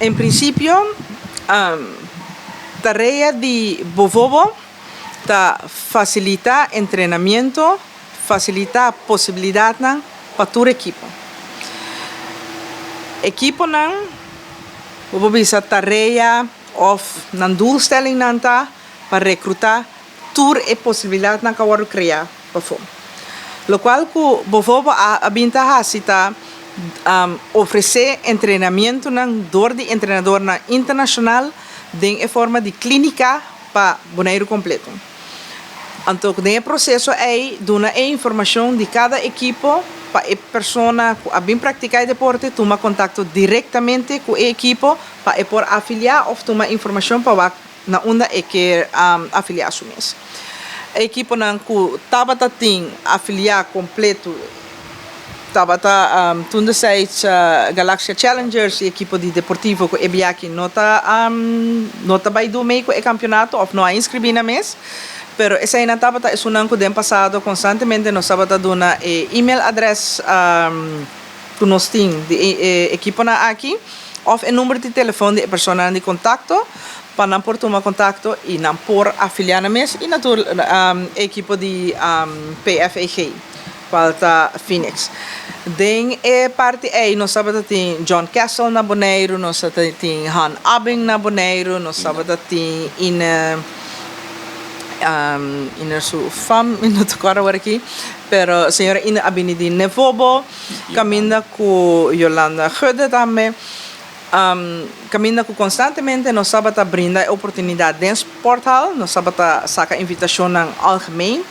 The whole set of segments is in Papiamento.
En prinsipio, tarea di Bovobo ta fasilitá entrenamiento, fasilitá posibilidatnan pa tur ekipo. Ekiponan, bo por bisa tarea òf nan doelstellingnan ta pa rekrutá tur e posibilidatnan ku a wòrdu kreá pafó. Lokual ku Bovobo a bin ta hasi ta ofresé entrenamientonan dor di entrenadornan internashonal den e forma di klínika pa Boneiru kompleto. Anto den e proseso ei duna e informashon di kada ekipo pa e persona ku a bin praktiká e deporte tuma kontakto direktamente ku e ekipo pa e por afiliá òf tuma informashon pa wak na unda e ke afiliá su mes. E ekiponan ku tabata tin afiliá kompleto tabata Tundesijds Galaxia Challengers i ekipo di Deportivo ku e biaha no ta no ta bai du mei ku e kampionato òf no a inskribí nan mes. Pero eseinan tabata esunnan ku den pasado konstantemente nos tabata duna e email adrès ku nos tin di e ekiponan aki òf e number di telefòn di e personanan di kontakto pa nan por tuma kontakto i nan por afiliá nan mes i natur e ekipo di PFEG kual ta Phoenix. Den e parti ei nos tabata tin John Kessel na Boneiru, nos tabata tin Han Abbing na Boneiru, nos tabata tin Ine Ine su fam mi no ta kòrda awor aki pero señora Ine a bini di Nevobo. Kaminda ku Yolanda Gudde tambe. Kaminda ku konstantemente nos tabata brinda e oportunidat den sporthal, nos tabata saka invitashonnan algemeen.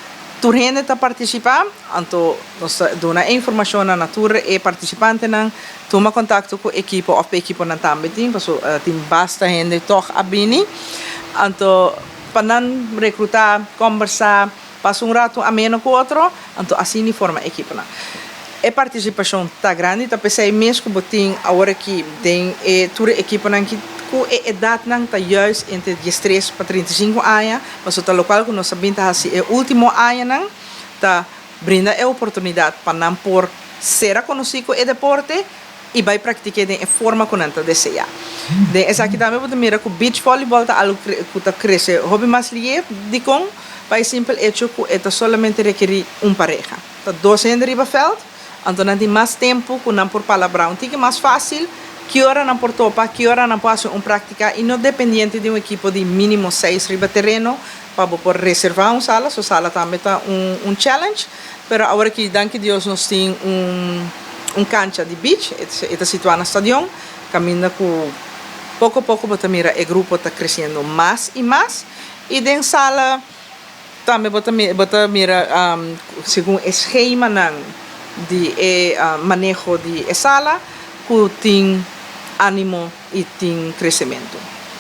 Tur hende ta partisipá, anto nos ta duna e informashonnan na tur e partisipantenan. Tuma kontakto ku ekipo òf pa ekiponan tambe tin, pasobra tin basta hende tòg a bini. Anto pa nan rekrutá, kòmbersá. Pasa un ratu ameno ku otro, anto asina di forma ekiponan. E partisipashon ta grandi, ta p'esei mes ku bo tin awor aki den e tur e ekiponan ki ku e edatnan ta juist entre diestres pa 35 aña, pasobra ta lokual ku nos a bin ta hasi e último añanan ta brinda e oportunidat pa nan por sera konosí ku e deporte i bai praktik'é den e forma ku nan ta deseá. Den esaki tambe bo ta mira ku beach volleyball ta algu ku ta krese hopi mas lié. Dikon? Pa e simpel echo ku e ta solamente rekerí un pareha. Ta dos hende riba vèlt, anto nan tin mas tempu ku nan por palabrá un tiki mas fásil ki ora nan por topa, ki ora nan por hasi un práktika i no dependiente di un ekipo di mínimo seis riba tereno pa bo por reservá un sala. So sala tambe ta un challenge. Pero awor aki danki Dios nos tin un un cancha di beach, e ta situa na stadion, caminda cu poco poco bo ta mira e grupo ta creciendo mas y mas y den sala tambe bo ta bo ta mira segun e schemanan di e maneho di e sala cu tin animo y tin crecemento.